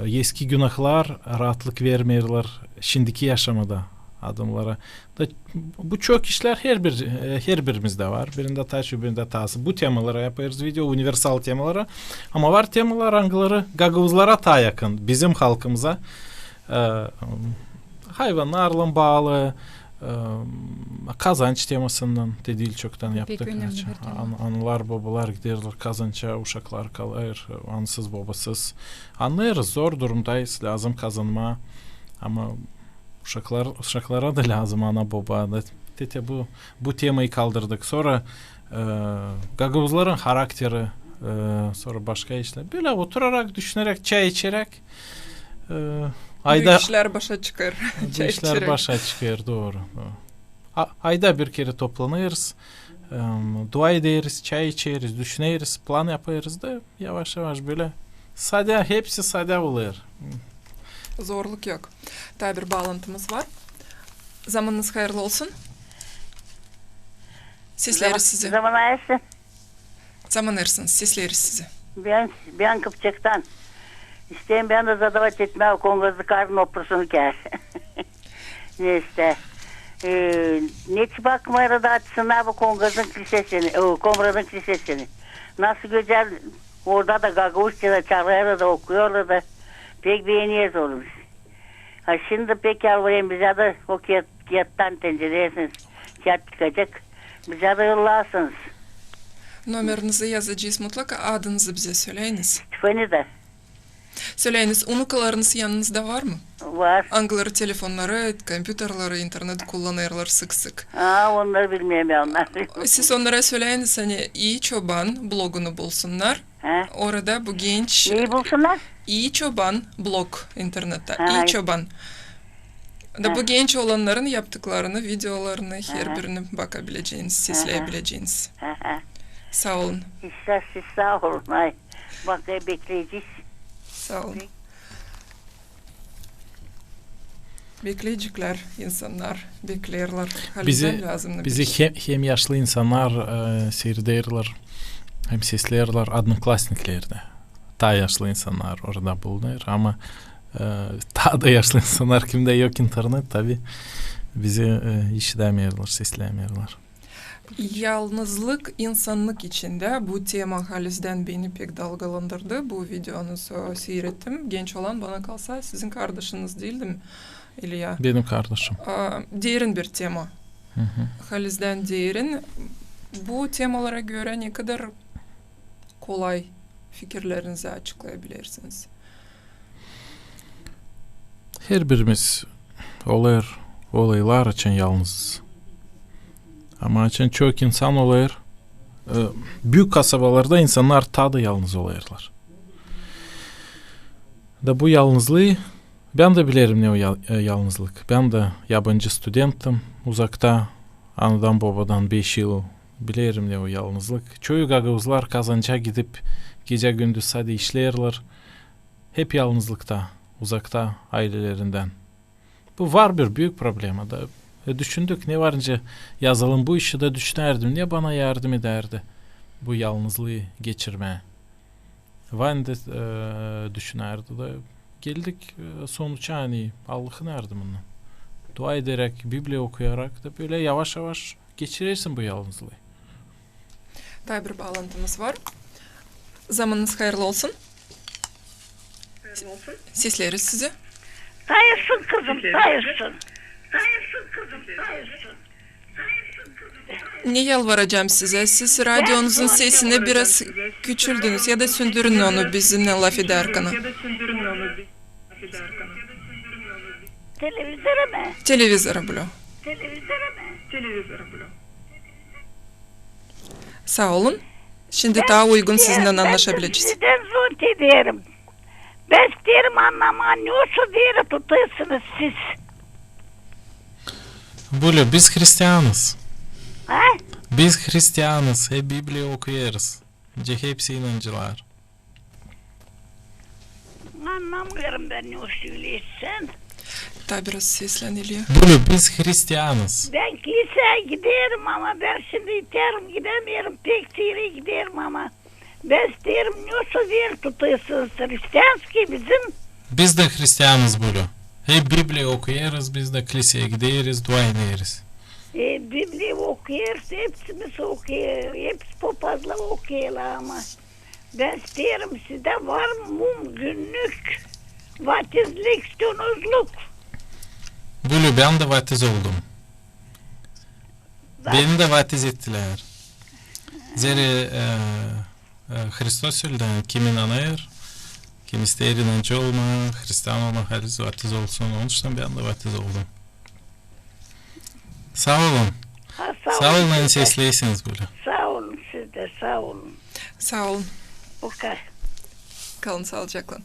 E, eski günahlar raatlık vermeerlär şindiki yaşamada adamnara. Da bu çok işlär herbir, e, herbirimizdä var. Birindä taa çok, birindä taa az. Bu temalara yapêrız video, universal temalara. Ama var temalar, angıları gagauzlara taa yakın, bizim halkımıza. E, hayvannarlan baalı, e, kazanç temasından te diil çoktan yaptık. Pek önemli bir tema. An-, analar, bobalar giderlär kazança, uşaklar kalêr ansız, bobasız. Annêêrız, zor durumdayız, lääzım kazanmaa. Ama uşaklar, uşaklara da lääzım ana-boba. Da te, te bu, bu temayı kaldırdık. Sora, e, gagauzların harakteri, e, sora başka işlär. Bölä oturarak, düşüneräk, çay içeräk, e, ayda... Büük işlär başa çıkêr. Büük işlär başa çıkêr, dooru, dooru. A-, ayda bir kerä toplanêrız, em, dua ederiz, çay içeriz, düşüneriz, plan yapêrız da yavaş-yavaş bölä. Sade, hepsi sade olêr. Zorluk yok. Taa bir baalantımız var. Zamanınız hayırlı olsun. Sesleriz sizi. Zaman ayırsın. Zaman ayırsın. Sesleriz sizi. Bän, bän Kıpçaktan. İsteerim bän dä zadavat etmää o kongazlıkarın oprusunu kär. Neysä. E, neçin bakmêêr da açsınnar bu kongazın klisesini, e, Komratın klisesini. Nasıl gözäl, orada da gagauzça da çalêrlar da, okuyêrlar da. Pek beeneriz onu biz. Ha, şindi pek yalvarêrım, bizä dä o kiyat, kiyattan tencereysiniz, kiyat çıkacek. Bizä dä yollarsınız. Nomerinizi yazacez mutlaka, adınızı bizä söleyiniz. Stefanida. Söleyiniz, unukalarınız yanınızda var mı? Var. Angıları telefonnarı, kompyuterleri, internet kullanêrlar sık-sık? Aa, onnarı bilmeerim ya, onnar. Siz onnara söleyiniz, ani İi Çoban blogunu bulsunnar. Ha? Orada bu genç... Neyi bulsunnar? İi Çoban blog internettä. Ha, İi Çoban. Da bu genç olannarın yaptıklarını, videolarını, herbirini bakabileceniz, sesleyebileceniz. Saa olun. Siz saa olun. Ay, bak, e, bekleyecez. Saa olun. Bekleyeceklär insannar, bekleerlär. Bizi, bizi hem, hem yaşlı insannar, e, siirderlär, hem sesleerlär Odnoklassniklerdä. Taa yaşlı insannar orada bulunêr, ama, e, taa da yaşlı insannar, kimdä yok internet, tabii, bizi, e, işidämeerlär, sesleemeerlär. Yalnızlık insanlık içindä. Bu tema halizdän beni pek dalgalandırdı. Bu videonuzu seyrettim. Genç olan, bana kalsa, sizin kardaşınız, diil mi, İlya? Benim kardaşım. A, derin bir tema. Halizdän derin. Bu temalara görä ne kadar kolay fikirlerinizi açıklayabilirsiniz? Herbirimiz olêr olaylar, açan yalnızız. Ama açan çok insan olêr, e, büük kasabalarda insannar taa da yalnız olêrlar. Da bu yalnızlıı, bän dä bilerim ne o yal-, e, yalnızlık. Bän dä yabancı studenttim, uzakta anadan-bobadan beş yıl. Bilerim ne o yalnızlık. Çoyu gagauzlar kazanca gidip gecä-gündüz sade işleerlär. Hep yalnızlıkta, uzakta aylelerindän. Bu var bir büük problema da. E, düşündük, ne var nicä yazalım bu işi da düşünärdim, ne bana yardım edärdi bu yalnızlıı geçirmää. Vanya da, e, düşünärdi da geldik, e, sonuça, ani Allahın yardımınnan. Dua ederäk, Bibliya okuyarak da bölä yavaş-yavaş geçirersin bu yalnızlıı. Taa bir baalantımız var. Zamanınız hayırlı olsun. Sesleriz sizi. Hayırlısın, kızım, hayırlısın. Ne yalvaracam sizä, siz radionuzun sesini biraz küçüldünüz ya da söndürün onu bizimnän lafedärkän. Televizora mı? Televizora, bölä. Saa olun. Şindi taa uygun sizinnän annaşabilecez. Sizä zor ederim. Bän isteerim annamaa, ne o sözleri tutêrsınız siz. Bölä, biz hristianız. Ha? Biz hristianız, hep Bibliya okuyêrız. Nicä hepsi inancılar. Annamêêrım bän, ne o söleersän. Taa biraz seslän, İlya. Bölä, biz hristianız. Bän kliseyä giderim, ama bän şindi itärim, gidemeerim, pek siirä giderim, ama bän isteerim, ne o sözleri tutêrsınız, hristianski bizim. Biz dä hristianız, bölä. Hep Bibliya okuyêrız, biz dä kliseyä gideriz, dua ederiz. E, Bibliya okuyêrız, hepsimiz okuyêrız, hepsi popazlar okuyêrlar, ama bän isteerim, sizdä var mümkünnük vatizlik, ştunuzluk. Bölä, bän dä vatiz oldum. Beni dä vatiz ettilär. Zerä, e, e, Hristos söledä, kim inanêr, kim isteer inancı olmaa, hristian olmaa, haliz vatiz olsun. Onuştan bän dä vatiz oldum. Saa olun. Ha, saa olun, ani sesleysiniz bölä. Saa olun siz dä, saa olun. Saa olun. Poka. Kalın saalıcaklan.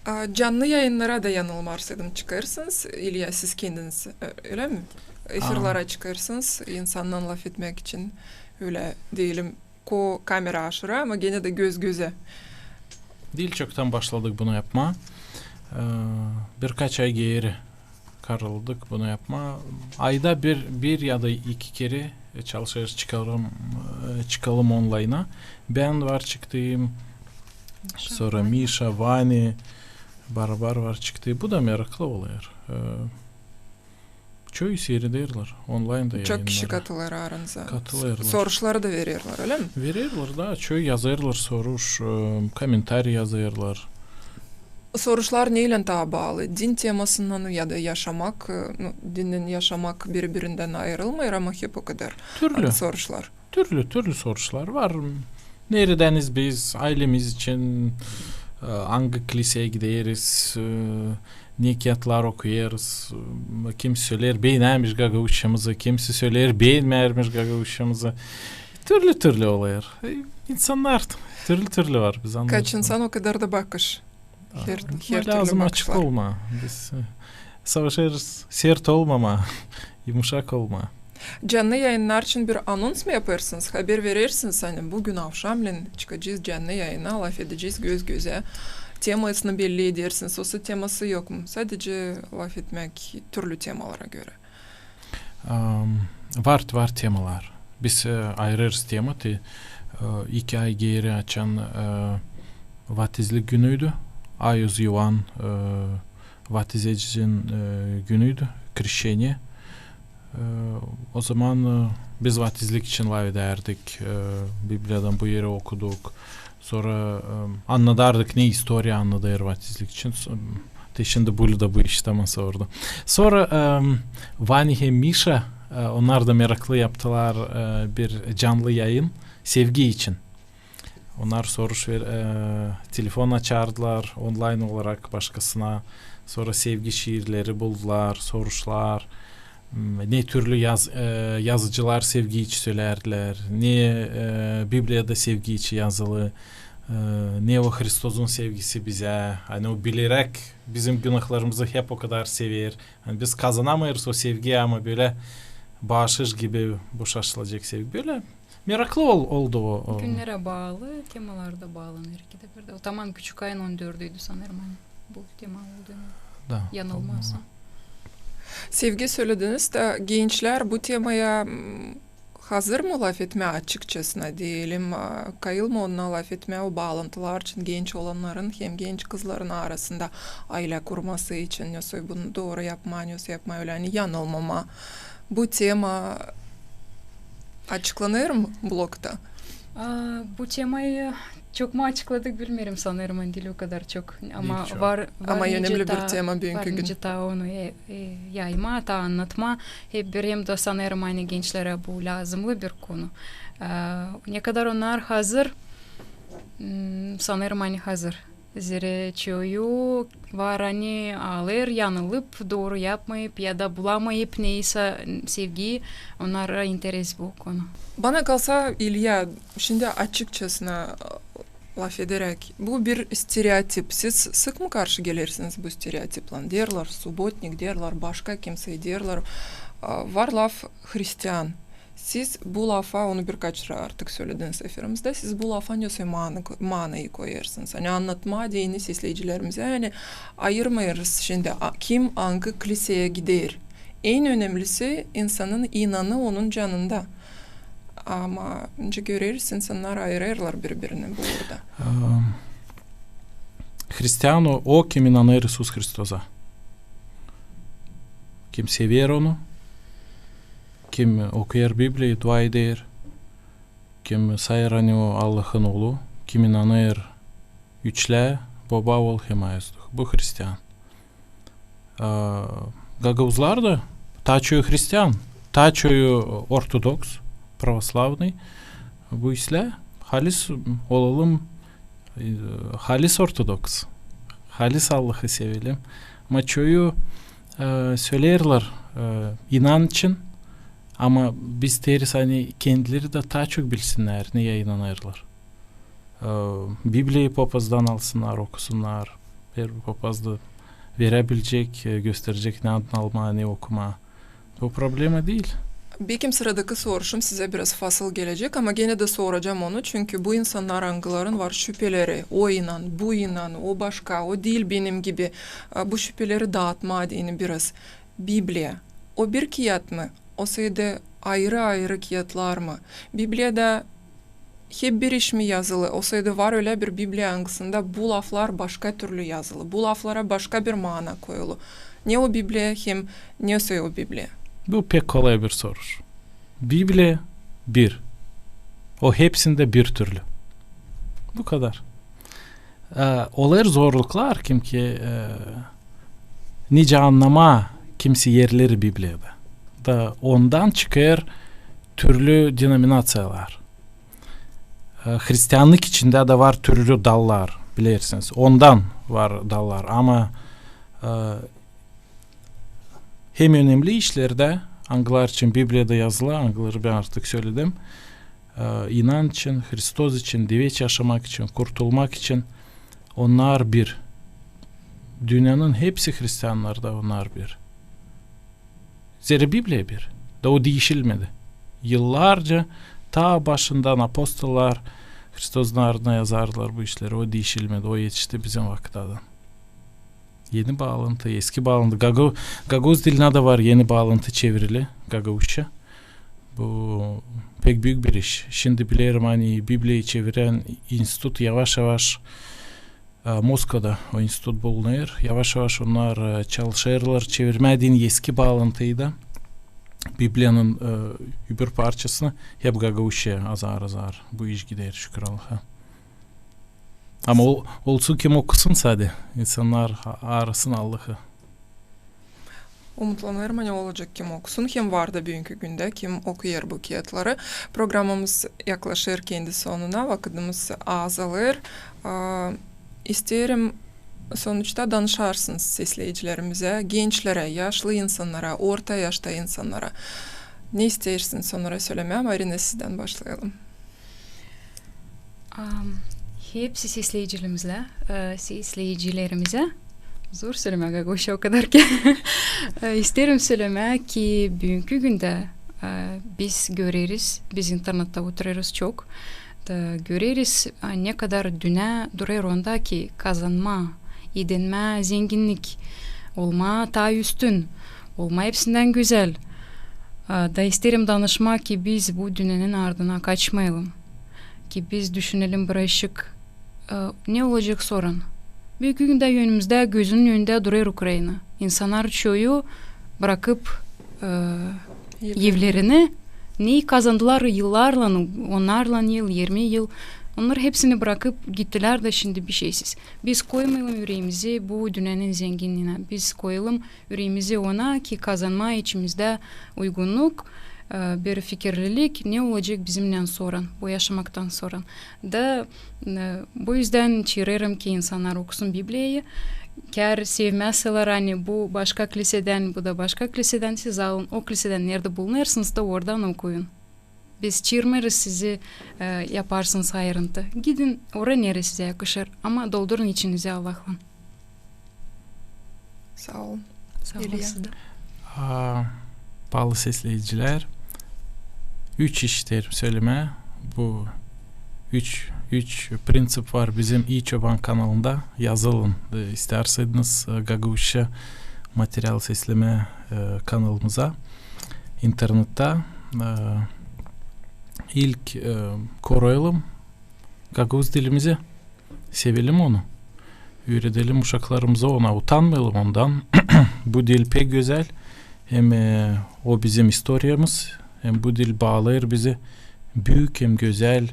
A, canlı yayınnara da, yanılmarsaydım, çıkêrsınız, İlya, siz kendiniz, ö-, ölä mi? Efirlara çıkêrsınız insannan lafetmäk için, ölä deyelim, ko kamera aşıra, ama genä dä göz-gözä. Diil çoktan başladık bunu yapmaa. E, birkaç ay geeri kararladık bunu yapmaa. Ayda bir, bir ya da iki kerä, e, çalışêrız çıkalım, e, çıkalım onlayna. Bän var çıktım, sora Mişa, Vani, Barabar var çıktı. Bu da meraklı olêr. E, çoyu siirederlär onlaynda yayınnarı. Çok kişi katılêr aranıza. Katılêrlar. Soruşları da vererlär, ölä mi? Vererlär da, çoyu yazêrlar soruş, e, komentariy yazêrlar. Soruşlar neylän taa baalı? Din temasınnan ya da yaşamak, e, nu, dinnän yaşamak biri-birindän ayırılmêêr, ama hep o kadar. Türlü. Soruşlar. Türlü, türlü soruşlar var. Neredäniz biz, aylemiz için, e, angı kliseyä gideriz, e, ne kiyatlar okuyêrız, e, kimisi söleer, beenärmiş gagauzçamızı, kimisi söleer, beenmärmiş gagauzçamızı. Türlü-türlü olêr. E, insannar türlü-türlü var, biz annêêrız. Kaç insan, o kadar da bakış. Her, her türlü lääzım bakışlar. Açık olmaa. Biz, e, savaşêrız sert olmamaa, yumuşak olmaa. Canlı yayınnar için bir anons mu yapêrsınız, haber verersiniz, ani büün avşamnen çıkacez canlı yayına, lafedecez göz-gözä, temasını belli edersiniz, osa teması yok mu? Sadece lafetmäk türlü temalara görä. Am, var, var temalar. Biz, e, ayırêrız tema, te, e, iki ay geeri açan, e, vatizlik günüydü. Ayuz Yuan, e, vatizecinin, e, günüydü, krişçeniye. E, o zaman, e, biz vaftizlik için lafedärdik, e, Bibliyadan bu eri okuduk. Sora, e, annadardık, ne istoriya annadêr vaftizlik için. S-, te şindi burada bu iştä masa orada. Sora, e, Vani hem Mişa, e, onnar da meraklı yaptılar, e, bir canlı yayın sevgi için. Onnar soruş ver-, e, telefon açardılar onlayn olarak başkasına. Sora sevgi şiirleri buldular, soruşlar. M, ne türlü yaz-, e, yazıcılar sevgi için sölärdilär, ne, e, Bibliyada sevgi için yazılı, e, ne o Hristozun sevgisi bizä. Ani o bileräk bizim günahlarımızı hep o kadar sever. Ani biz kazanamêêrız o sevgiyi, ama bölä baaşış gibi boşa aşılacek sevgi. Bölä meraklı ol-, oldu o, o. Günnärä baalı, temalar da baalanêr ikidä birdä. O zaman küçük ayın on dördüydü sanêrım, ani bu tema oldu. Da, yanılmazsam. Tamam. Sevgi sölediniz dä, gençlär bu temaya, m, hazır mı lafetmää açıkçasına, deyelim, a, kayıl mı onnar lafetmää o baalantılar için genç olannarın hem genç kızların arasında aylä kurması için, ne soy bunu dooru yapmaa, ne soy yapmaa ölä, ani yanılmamaa? Bu tema açıklanêr mı blogta? A, bu temayı çok mu açıkladık, bilmeerim, sanêrım, ani diil o kadar çok. Ama var, var önemli bir tema büünkü gün. Var nicä taa onu, e, e, yaymaa, taa annatmaa. Hep bir hem dä sanêrım, ani gençlerä bu lääzımlı bir konu. A, ne kadar onnar hazır, m, sanêrım, ani hazır. Zerä çoyu var, ani alêr, yanılıp, dooru yapmayıp ya da bulamayıp neysä sevgiyi, onnara interes bu konu. Bana kalsa, İlya, şindi açıkçasına lafederäk, bu bir stereotip. Siz sık mı karşı gelersiniz bu stereotiplän? Deerlär subbotnik, deerlär başka kimsey, deerlär, a, var laf hristian. Siz bu lafa, onu birkaç kere artık sölediniz efirimizdä, siz bu lafa ne soy mana-, manayı koyêrsınız? Ani annatmaa deyni sesleyicilerimizä, ani ayırmêêrız şindi, a, kim angı kliseya gider. En önemlisi insanın inanı onun canında. Ama nicä göreriz, insannar ayırêrlar biri-birini burada. Am, hristian o, o, kim inanêr İisus Hristosa. Kim sever onu, kim okuyêr Bibliyayı, dua eder, kim sayêr, ani o Allahın Oolu, kim inanêr Üçlää Boba, Ool hem Ayas Duh. Bu hristian. A, gagauzlar da, taa çoyu hristian, taa çoyu ortodoks, pravoslavnıy. Bu islää halis olalım, e, halis ortodoks, halis Allahı sevelim. Ama çoyu, e, söleerlär, e, inan için, ama biz deeriz, ani kendileri dä taa çok bilsinnär, neyä inanêrlar. E, Bibliyayı papazdan alsınnar, okusunnar. Her papaz da verebilecek, e, gösterecek, ne almaa, ne okumaa. Bu problema diil. Bekim sıradakı soruşum sizä biraz fasıl gelecek, ama genä dä soracam onu, çünkü bu insannar, angıların var şüpeleri, o inan, bu inan, o başka, o diil benim gibi, a, bu şüpeleri daatmaa deyni biraz. Bibliya, o bir kiyat mı? Osaydı ayırı-ayırı kiyatlar mı? Bibliyada hep bir iş mi yazılı? Osaydı var ölä bir Bibliya, angısında bu laflar başka türlü yazılı, bu laflara başka bir mana koyulu. Ne o Bibliya hem ne soy o Bibliya? Bu pek kolay bir soruş. Bibliya bir. O hepsindä bir türlü. Bu kadar. E, olêr zorluklar, kimki, e, nicä annamaa kimsey erleri Bibliyada. Da ondan çıkêr türlü denominaţiyalar. E, hristiannık içindä dä var türlü dallar, bilersiniz. Ondan var dallar. Ama, e, hem önemli işlerdä, angılar için Bibliyada yazılı, angıları bän artık söledim, e, inan için, Hristos için, diveç yaşamak için, kurtulmak için, onnar bir. Dünnenin hepsi hristiannarda onnar bir. Zerä Bibliya bir. Da o diişilmedi. Yıllarca, taa başından apostollar Hristozun adına yazardılar bu işleri. O diişilmedi. O etişti bizim vakıttadan. Eni baalantı, eski baalantı. Gagau-, gagauz dilinä dä var eni baalantı çevirili gagauzça. Bu pek büük bir iş. Şindi bilerim, ani Bibliyayı çevirän institut yavaş-yavaş, e, Moskvada o institut bulunêr. Yavaş-yavaş onnar, e, çalışêrlar çevirmää deyni eski baalantıyı da. Bibliyanın, e, öbür parçasını hep gagauzça azar-azar bu iş gider, şükür Allaha. Ama o, olsun kim okusun sade, insannar a-, aarasın Allahı. Umutlanêrım, ani olacek kim okusun, hem var da büünkü gündä kim okuyêr bu kiyatları. Programamız yaklaşêr kendi sonuna, vakıdımız azalêr. A, isteerim, sonuçta danışarsınız sesleyicilerimizä, gençlerä, yaşlı insannara, orta yaşta insannara. Ne isteersiniz onnara sölemää? Marina, sizdän başlayalım. Am, hepsi sesleyicilerimizä, e, sesleyicilerimizä, zor sölemää gagauzça o kadar ki. E, isteerim sölemää ki büünkü gündä, e, biz göreriz, biz internettä oturêrız çok, da göreriz, e, ne kadar dünnä durêr onda ki kazanmaa, edinmää zenginnik, olmaa taa üstün, olmaa hepsindän gözäl. E, da isteerim danışmaa ki biz bu dünnänin ardına kaçmayalım. Ki biz düşünelim birazcık, e, ne olacek soran. Büünkü gündä önümüzdä, gözünün önündä durêr Ukraina. İnsannar çoyu brakıp, e, evlerini, neyi kazandılar yıllarlan, onnarlan yıl, irmi yıl, onnar hepsini brakıp gittilär da şindi bişeysiz. Biz koymayalım üreemizi bu dünnänin zenginniinä. Biz koyalım üreemizi ona ki kazanmaa içimizdä uygunnuk, e, bir fikirlilik, ne olacek bizimnän soran, bu yaşamaktan soran. Da, e, bu üzdän çaarêrım ki insannar okusun Bibliyayı. Kär sevmäzselär, ani bu başka klisedän, bu da başka klisedän, siz alın o klisedän, neredä bulunêrsınız da oradan okuyun. Biz çaarmêêrız sizi, e, yaparsınız ayırıntı. Gidin ora, neredä sizä yakışêr, ama doldurun içinizi Allahlan. Saa olun. Saa olun. İlya. Sizä dä. A, paalı sesleyicilär, üç iş isteerim sölemää. Bu üç, üç prinţip var bizim İi Çoban kanalında. Yazılın, e, isteersäydiniz, e, gagauzça material seslemää, e, kanalımıza internettä. E, ilk, e, koruyalım gagauz dilimizi. Sevelim onu. Üüredelim uşaklarımızı ona. Utanmayalım ondan. Bu dil pek gözäl. Hem, e, o bizim istoriyamız, hem bu dil baalêêr bizi büük hem gözäl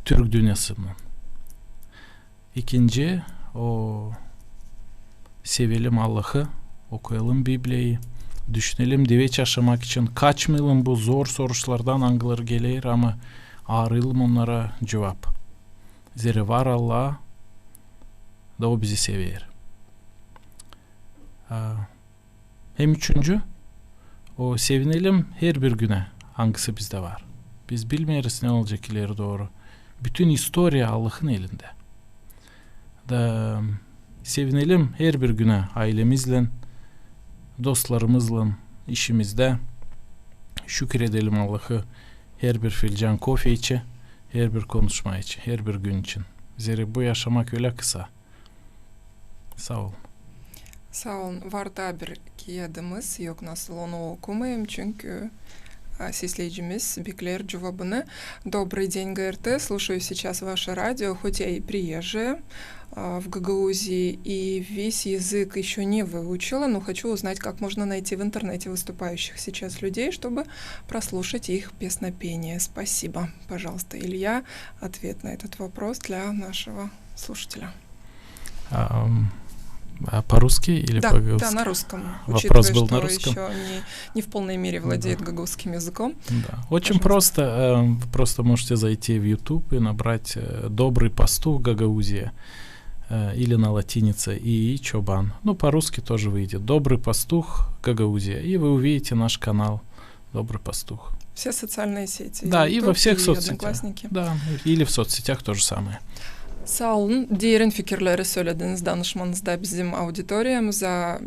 türk dünnäsindän. İkinci, o, sevelim Allahı, okuyalım Bibliyayı, düşünelim diveç yaşamak için, kaçmayalım bu zor soruşlardan, angıları geler, ama aarayalım onnara cuvap. Zerä var Allah, da o bizi sever. A, hem üçüncü, o sevinelim herbir günä, angısı bizdä var. Biz bilmeeriz, ne olacek ileri dooru. Bütün istoriya Allahın elindä. Da sevinelim herbir günä ailemizlän, dostlarımızlan, işimizdä. Şükür edelim Allahı herbir filcan kofe içä, herbir konuşma içä, herbir gün için. Zerä bu yaşamak ölä kısa. Saa olun. Saa olun. Var taa bir kiyadımız, yok nasıl onu okumayım, çünkü, a, sesleyicimiz bekleer cuvabını. Добрый день, ГРТ. Слушаю сейчас ваше радио, хоть я и приезжая, а, в Гагаузии, и весь язык ещё не выучила, но хочу узнать, как можно найти в интернете выступающих сейчас людей, чтобы прослушать их песнопение. Спасибо. Пожалуйста, Илья, ответ на этот вопрос для нашего слушателя. А, м, а по-русски или по-гагаузски? Да, да, на русском. Вопрос был на русском? Учитывая, что ещё не, не в полной мере владеет гагаузским языком. Да. Очень просто. Э, вы просто можете зайти в YouTube и набрать, э, «Добрый пастух Гагаузия», э, или на латинице «Ии Чобан». Ну, по-русски тоже выйдет. «Добрый пастух Гагаузия». И вы увидите наш канал. Добрый пастух. Все социальные сети. Да, и во всех соцсетях. Одноклассники. Да, или в соцсетях то же самое. Saa olun. Derin fikirleri sölediniz danışmanızda bizim auditoriyamıza.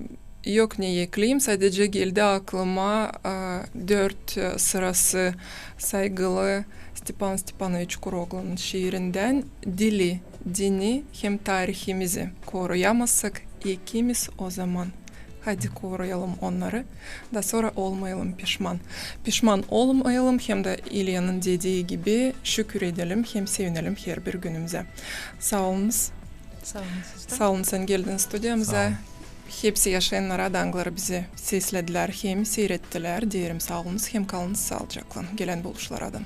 Yok ne ekleyim, sadece geldi aklıma, a, dört, e, sırası saygılı Stepan Stepanoviç Kuroglanın şiirindän: Dili, dini hem tarihimizi koruyamazsak, ya kimiz o zaman? Hadi koruyalım onnarı, da sora olmayalım pişman. Pişman olmayalım hem dä İlyanın dediyi gibi şükür edelim hem sevinelim herbir günümüzä. Saa olunuz. Saa olun siz dä. Saa olun, sän geldin studiyamıza. Saa olun. Hepsi yaşayannara da, angıları bizi sesledilär hem siirettilär, deerim saa olunuz hem kalınız saalıcaklan. Gelän buluşularadan.